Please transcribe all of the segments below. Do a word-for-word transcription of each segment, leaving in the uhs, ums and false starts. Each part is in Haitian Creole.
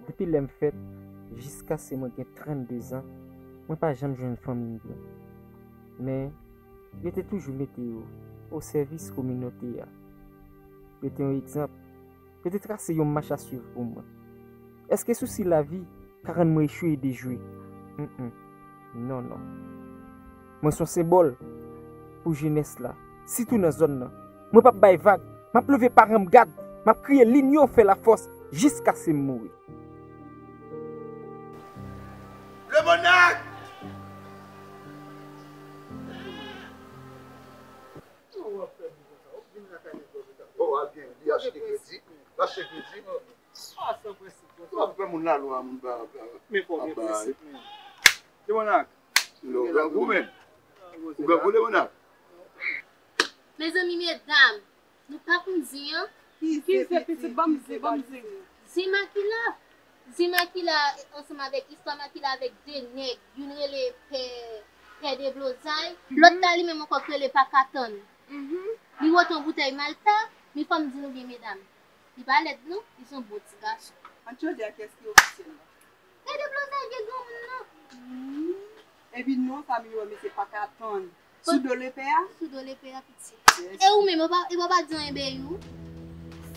Depi lè m fèt, jiskaske mwen gen trannde zan, mwen pa janm jwenn fanmi m byen. Men, yo te toujou mete yo o sèvis kominote a. Yo te yon egzanp. Yo te trase yon mach a swiv pou mwen. Èske sousi lavi ka rann mwen echwe e dejwe? Mm, mm. Non, non. Mwen se yon senbòl pou jenès la, sitou nan zòn nan. Mwen p ap bay vag, m ap leve paran m gad, m ap kriye linyon fè lafòs jiskaske m mouri. Le Monarque! Oh, a byen, li achte kredi. L achte kredi. Ou ap fè moun lalwa, moun pa, pa, men fò gen prensip, men. Demonak. Ou grangou, men. Ou grangou, Demonak. Mezanmi, medam, nou pa konn di, an? Ki se pitit, ban m di, ban m di. Di Makila. Di Makila, ansanm avèk istwa Makila avèk de nèg, youn rele Pè, Pè Deblozay, lòt la li menm ankò k rele Pa Ka Tann. Li wote yon boutèy Malta, men fò m di nou byen, medam. Li pa lèd non, li se yon bon ti gason. An jodi a, kiyès ki ofisyèl la? Pè Deblozay vye granmoun nan. Hmm. Epi non, sa m ye wè, mesye Pa Ka Tann. Sou do lepè a? Sou do lepè a, pitit. Yes. E ou menm, ou pa, e ou pa di anyen Beyou?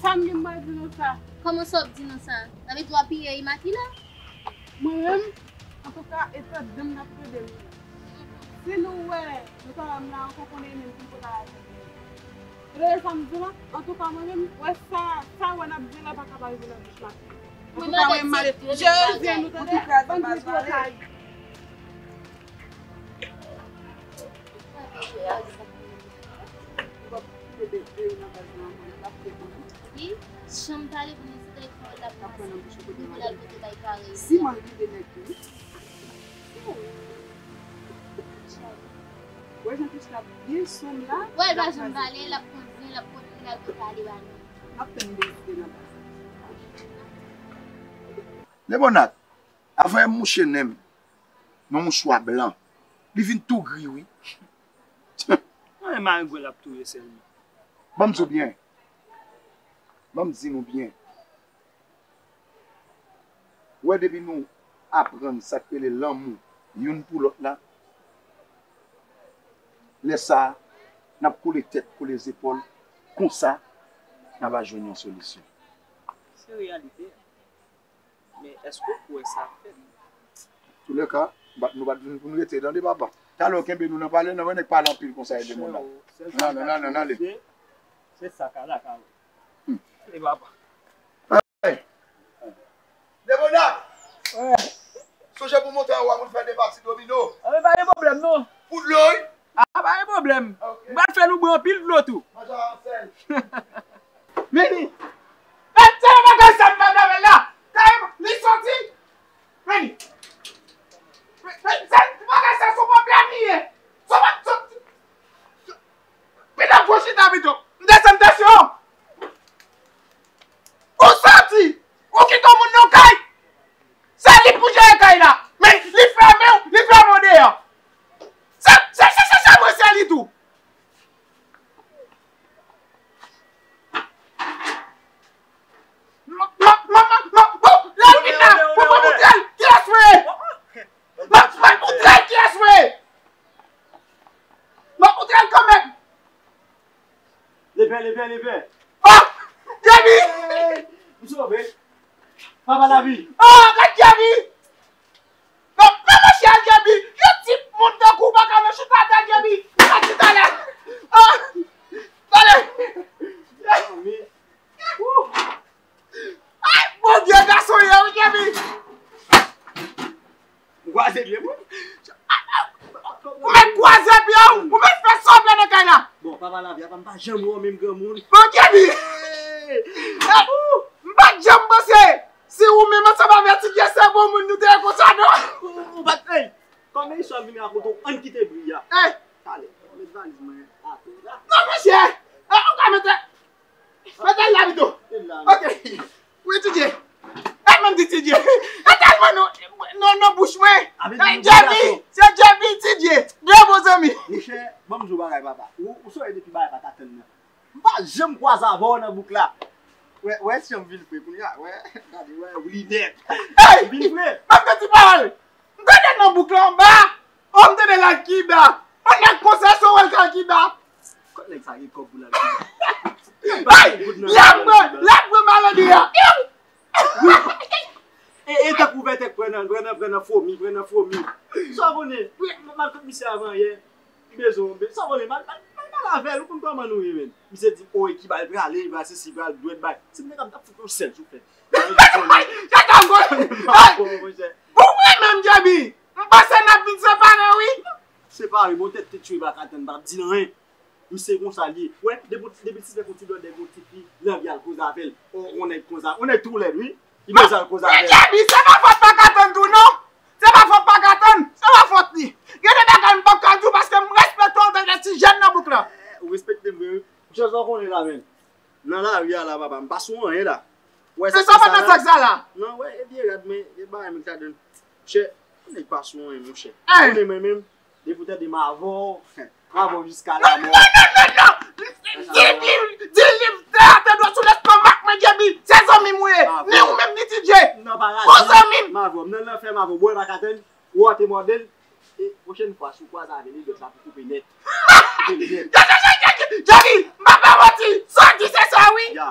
Sa m gen m pral di nou sa? Kòman sa w ap di nou sa? Sa vle di w ap piye Imakila? Mwen menm, antouka, e tande m n ap tande m. Si nou wè nou ta wè m la ankò, konnen menm ki kote a. Tande sa m di w la? Antouka, mwen menm, wè sa, sa wè n ap di la pa ka pa rive nan bouch Makila. Antouka, mwen m ale. Jezi, nou tande? Ban m di w sa. Wi, janm pale pou nou, se tèt fò l ap pase. Epi l al kote bay parèy. Si m al rive nèg yo. Wè jan Krista byen sonm la. Wè, l pa janm pale, l ap kondui, l ap kondui, l al kote ale ba nou. N ap tann deside nan pase. Lemonat, avan m mouche nen m nan mouchwa blan, li vin tou gri, wi. Mwen, marengwen l ap touye sèlman. Ban m di w byen. Ban m di nou byen. Ou wè, depi nou aprann sa k rele lanmou youn pou lòt la, lè sa a, n ap kole tèt, kole zepòl, konsa, n a va jwenn yon solisyon. Se reyalite a. Men èske w kwè sa ap fèt? Toulèka, nou pa t vin pou n rete, tande, papa. Talè w kenbe nou nan pale, nan wè nèg pale anpil konsa, ede moun nan. Nan, nan, nan, nan, ale. Se sa k la ka wè. Ale, papa. Demonat! Sonje pou monte anwo a pou n fè de pati domino. A, men pa gen pwoblèm, non. Pou dlo, wi. A, pa gen pwoblèm. Ok. M pral fè nou bwè anpil dlo tou. Manje a ansèy. Vini. Men se bagay sa m pa t avè l la. Kay li soti. Vini. Men se bagay sa sou pwoblèm li ye. Sou pwoblèm. Pita gwo chita pito. M desann tansyon. Ou soti. Ou kite yon moun nan kay. Se li pou jere kay la. Men li fèmen w, li fèmen w deyò. Se, se, se, se, se mwen, se li tou. M, m, m, m, m, bon, lè l vin la, pou mwen moutre l kiyès mwen ye. M ap, m ap moutre l kiyès mwen ye. M ap moutre l kanmenm. Leve, leve, leve. Oh! Djemi! M sove. Papa lavi. Oh, gad Djemi! Non, non, monchè, Djemi! Yon ti moun tankou w pa ka nan chita atè Djemi! Gad chita la! Oh! Talè! Ay, Bondye, gason ye, wi, Djemi! M kwaze pye m, wi. Ou mèt kwaze pye w, ou mèt fè sa w vle nan kay la. Bon, papa lavi, apa m pa janm wè w menm granmoun. Bon, Djemi! M pa t janm panse si ou menm ansanm avè Ti Dye se bon moun nou te ye konsa, non? Ou, ou pa t, ey, kòm istwa vin rakonte w, ann kite bri a. Ey! Talè, mèt valiz mwen atè la. Non, monchè! E, ou ka mete Mete l la pito. Ok. Wi, Ti Dye. E mwen di Ti Dye. E tèlman non, non, non bouch mwen. Djemi, se Djemi, Ti Dye. De bon zanmi. Monchè, ban m di w bagay, papa. Ou, ou sonje depi bagay pa t atann nan. M pa janm kwaze avè w nan bouk la. Wè, wè, si yon vin fre kounye a, wè, gade, wè, ou li nèt. Hey! Vin fre. M ap fè ti pawòl. M tande nan bouk la anba. Oh, m tande Lal Kiba. On nèg konsa, se wè Lal Kiba. Kot nèg sa gen kòb pou Lal Kiba? Hey! L ap pran, l ap pran maladi a. E, e tankou vètèk pran nan, pran nan, pran nan fomi, pran nan fomi. Sa w konnen, m al kot misye avan yè. M bezwen w, sa w konnen, m al, m al, m al, m al avè l, ou konn kòman nou ye, menn. Misye di, o, e ki ba l prale, li pral sesi, li pral dwèt bay. Si m te ka, m t ap fout yon sèl sou fè. Kaka gòl! Pou mwen menm, Djebi, m panse n ap vin separe, wi. Separe, bon, tèt te tchwe, m pa ka tann, m pa di l anyen. Misye konsa l ye. Wè, depi, depi ti nèg yon ti blòdè, yon ti fi, l anvi al koze avè l. On, on nèg konsa, on nèg tou lèd, wi. Li bezwen al koze avè l. Djebi, se pa fòt pa ka tann tou, non. Se pa fòt pa ka tann. Se pa fòt li. Gen de bagay m p ap ka di w paske m respekte w antanke ti jèn nan bouk la. Ou respekte m vre, wi. Monchè, sa w konnen la, menn. Nan lari a la, papa, m pa sou anyen la. Wè, se sa, sa la. Non, wè, e byen rad, men, e bagay, men, sa donn. Monchè, nèg pa sou anyen, monchè. Konnen mwen menm, depi w tande m avè w, m avè w jiska lamò. Non, non, non, non, non. Di liv, di liv, tè atè dwèt sou lestomak mwen, Djebi. Se zanmi m ou ye. Ni ou menm, ni T J. Bon zanmi m. M avè w, m nan lanfè, m avè w. Bwè, m pa ka tann. Ou ate mòde l. E pwochèn fwa, si w kwaze avè l, dwèt la pou koupe nèt. Koupe l nèt. Djebi, m pa ba manti. Sa w di, se sa, wi. Ya.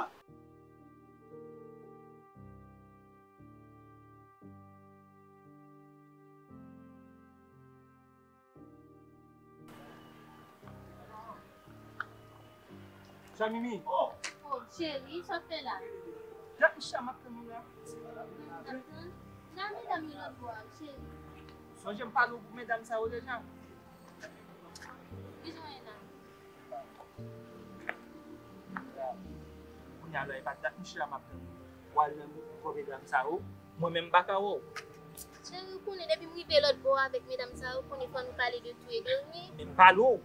Sa Mimi? Oh, cheri, sa w fè la? Dat m chita m ap tann ou la. Ap tann? Nan medam yo lòt bò a, cheri. Sonje m pale w pou medam sa yo deja. Kijan w ye la? Kounye a la, e pa dat m chita m ap tann ou. W al nan kò medam sa yo, mwen menm m pa ka wè w. Cheri, ou konnen depi m rive lòt bò avèk medam sa yo, konnen fò nou pale de tou e de, wi. Men m pale w.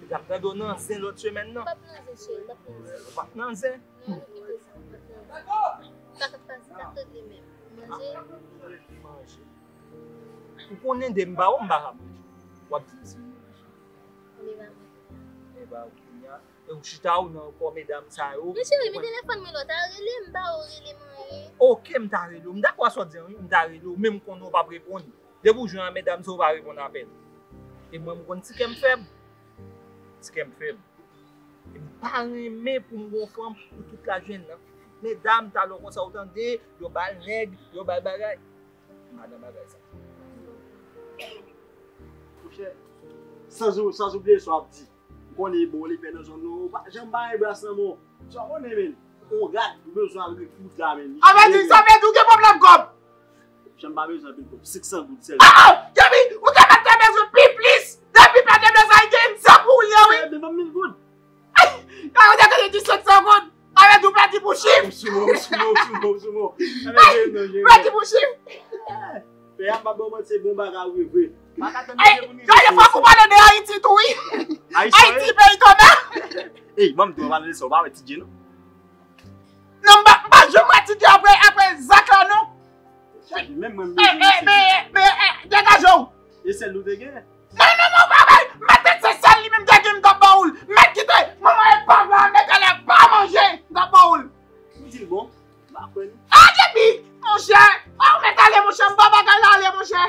Medam tande w nan zen lòt semèn nan. M p ap nan zen, cheri, m p ap nan zen. Ou p ap nan zen? Non, nou kite sa, m p ap nan zen. Sa k ap pase, sa k regle menm? Manje? Manje. Ou konnen de m pa wè w, m pa ka manje. W ap di m si m manje. Konnen pa manje. E ba, kounye a. E ou chita ou nan kò medam sa yo. Men cheri, men telefòn mwen la, w ta rele m, m pa wè w rele m anyen. Oke, m ta rele w. M dakò a sa w di an, wi, m ta rele w, men m konnen w p ap reponn. Depi w jwenn ak medam sa, w pa reponn apèl. E mwen, m konn ti kè m fèb. Ti kè m fèb. E m pa renmen pou m gon fanm pou tout lajounen nan. Medam, talè konsa, w tande, yo ba l nèg, yo ba l bagay. M pa nan bagay sa. Monchè, sans ou, sans ou bliye sa w ap di. M konnen e bon, li pè nan zòn nou. Ou pa janm bay bras nan men w. Sa w konnen, men. On rad, ou bezwen al ret wout la, men. Sa vle di, sa vle di ou gen pwoblèm kòb? Monchè, m pa bezwen anpil kòb. Senk san goud sèlman. Ah, ah! Djebi, ou te mèt te bezwen pi plis. Depi pa gen bezwen, gen egzanp pou ou ye, wi. Eh, men ban m mil goud. Ay! Kòman w te genyen disèt san goud? Sa vle di w pèdi pou chif. Ou sou mwen, ou sou mwen, ou sou mwen, ou sou mwen. Pèdi pou chif. Pè a, m pa ba w manti, se bon bagay ou ye vre. Ay, gade fòk ou pale de Ayiti tou, wi. Ayiti, peyi tòna. Ey, ban m di w, pale de sa, ou pa wè T J non. Non, m pa, m pa janm wè T J apre, apre Zak la, non. T J, menm mwen, m bezwen men, men, men, degaje w. E sèl nou te gen? Non, non, non, pa bay. Mete se sèl li menm te gen, m t ap ba ou l. Mèt kite. Manman e pa la, mèt ale pa manje, m t ap ba ou l. Ou di l bon? M pa kwè non. Ah, Djebi, monchè. Ah, ou mèt ale, monchè, m ba bagay la ale, monchè.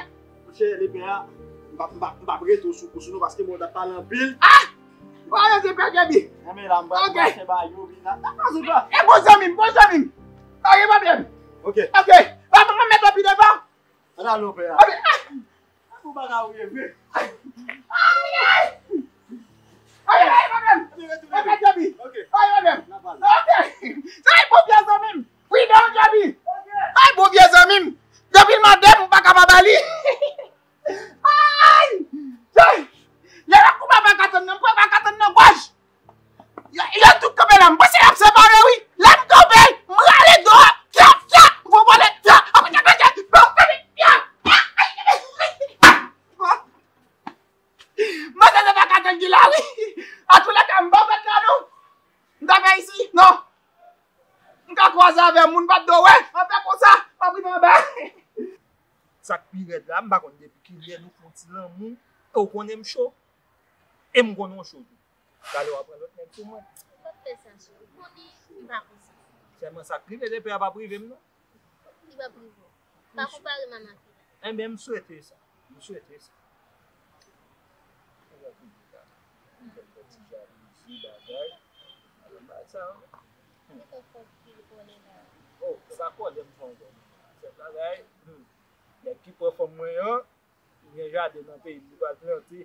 Monchè, lepè a, m p ap, m p ap, m p ap rete w sou kou sou nou paske mwen t ap pale anpil. Ah! Ou pa rete pè Djebi. Enben la, m pral pase ba yo, vin la. N ap pase ba. E bon zanmi m, bon zanmi m. Pa gen pwoblèm. Ok. Ok. Pa, pa, pa mete w pi devan. Ann ale, pè a. Ok. Ah! Ou pa ka wè vre. Ay, ay! Ay, ay, pwoblèm. Ann retounen. Pè Djebi. Ok. Ay, pwoblèm. N ap pale. Ok. Sa e bon vye zanmi m. Pridan, Djebi. Ok. Ay, bon vye zanmi m. Depi l mande m, m pa ka pa ba li. Ay! Ay! Lè y ap koupe avè katann nan, m pran avè katann nan gòj. Yo, yo tout kanpe la, m panse y ap separe wi. Lè m kanpe, m rale do a, fya, fya, m fè yon vòlè, fya, apre fya, fya, fya, fya, fya. Bon. M panse se pa katann ki la wi. Antoulèka, m pa pèt la non. M t ap isi, non. M ka kwaze avè moun, m p ap do wè. Anfè konsa, m ap rive anba. Sa k pi rèd la, m pa konn depi kilè nou fè yon ti lanmou, e w konnen m cho, e m konnen w cho tou. Talè w ap pran lòt nèg sou mwen. Ou p ap fè sa, cheri. Ou konnen m pa konsa. Sèlman sa k rive, lepè a p ap rive m non. Li p ap rive w. Pa konpare m a Makila. Enben, m swete sa. M swete sa. Ti jalouzi, bagay. Alò, bagay sa, non. Ou te fè anpil kòlè la. Oh, se pa kòlè m fè ankò. Se bagay, hmm. Nèg ki pran fanm mwen an, li gen jaden nan peyi l, li pral plante.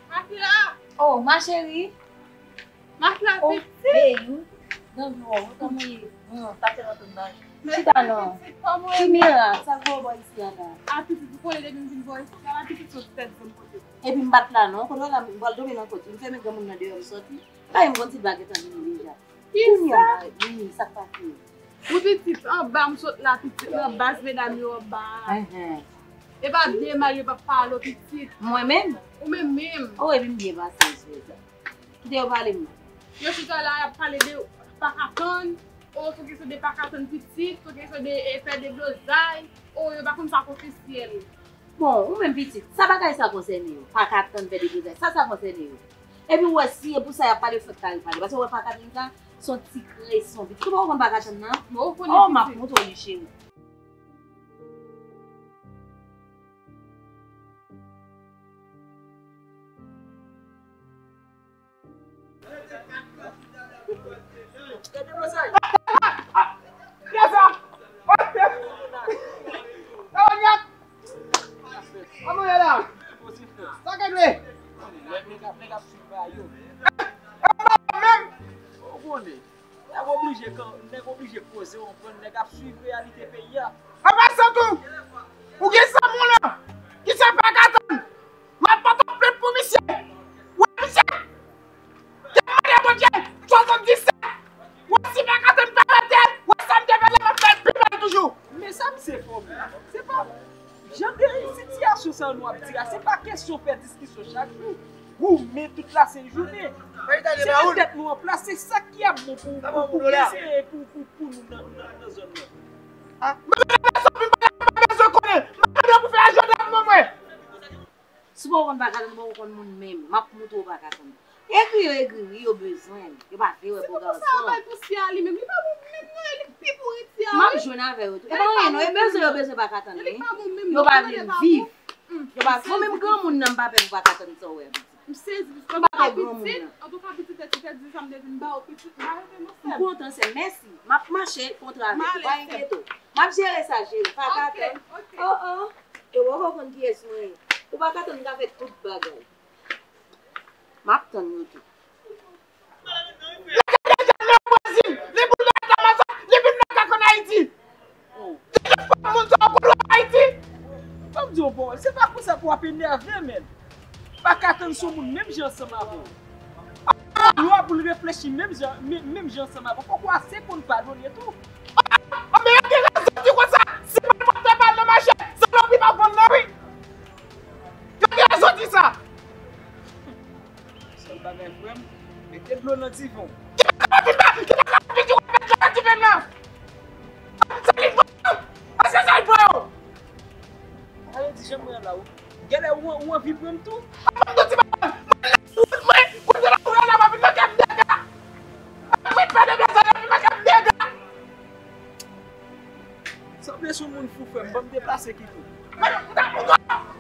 Makila! Oh, ma chérie. Makila, oh, pitit. Hey, you. Nan vi w, kòman w ye? Hmm, sa fè lontan m pa. Chita non. Pitit, kòman w ye? Kimira, sa k voye w bò isi a la? A pitit, ou konnen depi m vin bò isi a la, pitit sot tèt zòn kote. Epi m pa t la non, kote w la, m pral dòmi nan kote. M fèmen granmoun nan deyò, m sòti. Bay m gon ti bagay tan vini deja. Kounya, wi, sa k pase? Wi, pitit, anba m sot la, pitit, nan baz medam yo anba a. Enhen. E pa de mal yo p ap pale w, pitit. Mwen menm? Ou menm menm. Oh, epi m byen pase, mesye. Kite yo pale m. Yo chita la, y ap pale de pa ka tann. Oh, se kesyon de pa ka tann pitit, se kesyon de, eh, fè deblozay. Oh, yo pa konn sa k ofisyèl. Bon, ou menm pitit, sa bagay sa konsène yo. Pa ka tann fè deblozay. Sa, sa konsène yo. Epi w wè si e pou sa y ap pale, fòk ta al pale. Paske w wè pa ka tann sa, se yon ti kresyon. Pitit, ou pa konn pa ka tann nan? Bon, ou konnen. Oh, m ap pitit. Montre w li, cheri. Sa k ap dwe? Nèg ap, nèg ap swiv ba yo. Menm. Ou konnen. Nèg oblije kan, nèg oblije poze w, konprann, nèg ap swiv reyalite peyi a. An pasan tou, ou gen zanmi w lan ki se pa ka tann. M ap pote w plent pou misye. Wè misye. Te mande Bondye, swasanndisèt. Wè si pa ka tann pa mete, wè sa m te fè la, m ap fè l pi mal toujou. Men sa misye fè w menm? Se pa jan de sitiyasyon sa nou ap di a, se pa kesyon fè diskisyon chak jou. Goumen tout la sent jounen. Se met tèt nou an plas, se sa ki ap bon pou, pou, pou, pou, pou, pou nou nan, nan, nan zòn nan. Ah, mwen pa bezwen konnen, mwen pa bezwen konnen. Mwen pa bezwen pou fè ajandan pou mwen. Si w pa konn pa ka tann, ou pa konn moun menm. M ap montre w pa ka tann. Egri yo egri wi, yo bezwen l. Yo pa vle wè bò gason. Se pou sa bay pou Sia li menm. Li pa bon menm non, li pi pouri Sia wi. M ap jwenn avè yo tou. E pa anyen non, e bezwen yo bezwen pa ka tann wi. Yo pa vle m viv. Yo pa, mwen menm granmoun nan m pa pè pou pa ka tann sa w wè a pitit. M sezi pitit. M pa pè granmoun nan. Antouka pitit, antouka pitit, e ti tèt di sa m te vin ba w pitit, m pa rete non sèm. M kontan sèm, mèsi. M ap mache kontra avèk ou, pa enkyete w. M ap jere sa cheri, pa ka tann. Oh oh. Yo poko konn kiyès mwen ye. Ou pa ka tann m ka fè tout bagay. M ap tann yo tou. Li vin nan Ayiti. Li vin nan kaka an Ayiti. Li vin fè moun sa yo konn wè Ayiti. Fò m di w, bon, se pa konsa pou w ap enève, menn. Pa ka tann sou moun menm jan ansanm avè w. Lwa pou l reflechi menm jan, menm, menm jan ansanm avè w. Fòk w ase konn padone tou. Anben, yo gen rezon di konsa. Si pa n pa fè mal nan mache, salopri p ap vann nan ri. Yo gen rezon di sa. Sèl bagay, frè m, mete dlo nan diven w. Ki pa ka vin ba, ki pa ka vin di w ap met dlo nan diven m nan. Sa li pran yo. Paske sa li pran yo. Sa vle di jan mwen la ou. Genlè ou, ou anvi pran m tou. Mwen, mwen, kote la ou la, pa vin nan kè m dega. Mwen pa de bezwen, pa vin nan kè m dega. Sanble sou moun fou, frè m, ban m deplase kite w. Mwen, mwen, mwen,